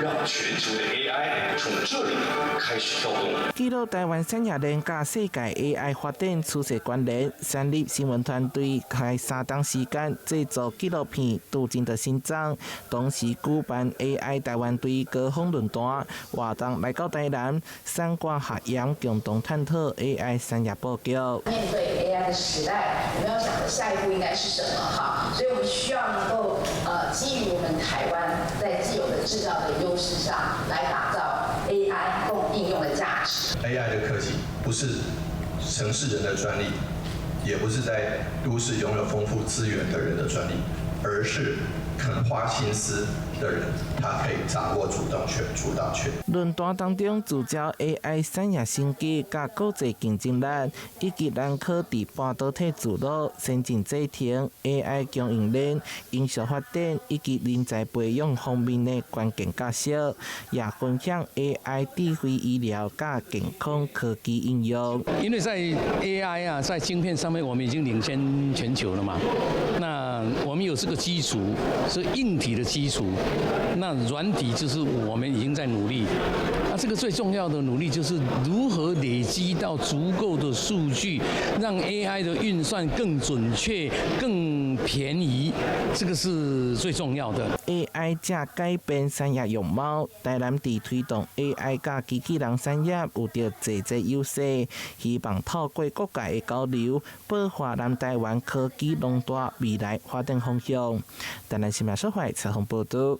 讓全球的 AI 從這裡開始跳動。記錄台灣產業鏈佮世界 AI 發展趨勢關聯，三立新聞團隊開3冬時間製作紀錄片《鍍金的心臟》，同時舉辦 AI 台灣隊高峰論壇活動，來到台南，產官學研共同探討 AI 產業布局。面對 AI 的時代，我們要想的下一步應該是什麼？哈，所以我們需要能夠基於我們台灣在既有的製造的優勢上，來打造 AI 共應用的價值。 AI 的科技不是城市人的專利，也不是在都市擁有豐富資源的人的專利，而是肯花心思的人，他可以掌握主動權、主導權。論壇當中聚焦 AI 產業升級佮國際競爭力，以及南科佇半導體聚落、先進製程、AI 供應鏈、永續發展以及人才培養方面的關鍵角色，也分享 AI 智慧醫療佮健康科技應用。因為在 AI 啊，在晶片上面，我們已經領先全球了嘛。那我們有這個基礎，是硬體的基礎。那軟體就是我們已經在努力。那這個最重要的努力就是如何累積到足夠的數據，讓 AI 的運算更準確、更便宜，這個是最重要的。 AI 正改變產業樣貌，台南佇推動 AI 佮機器人產業有著濟濟優勢，希望透過各界的交流，擘畫南台灣科技農大未來發展方向。台南新聞小懷採訪報導。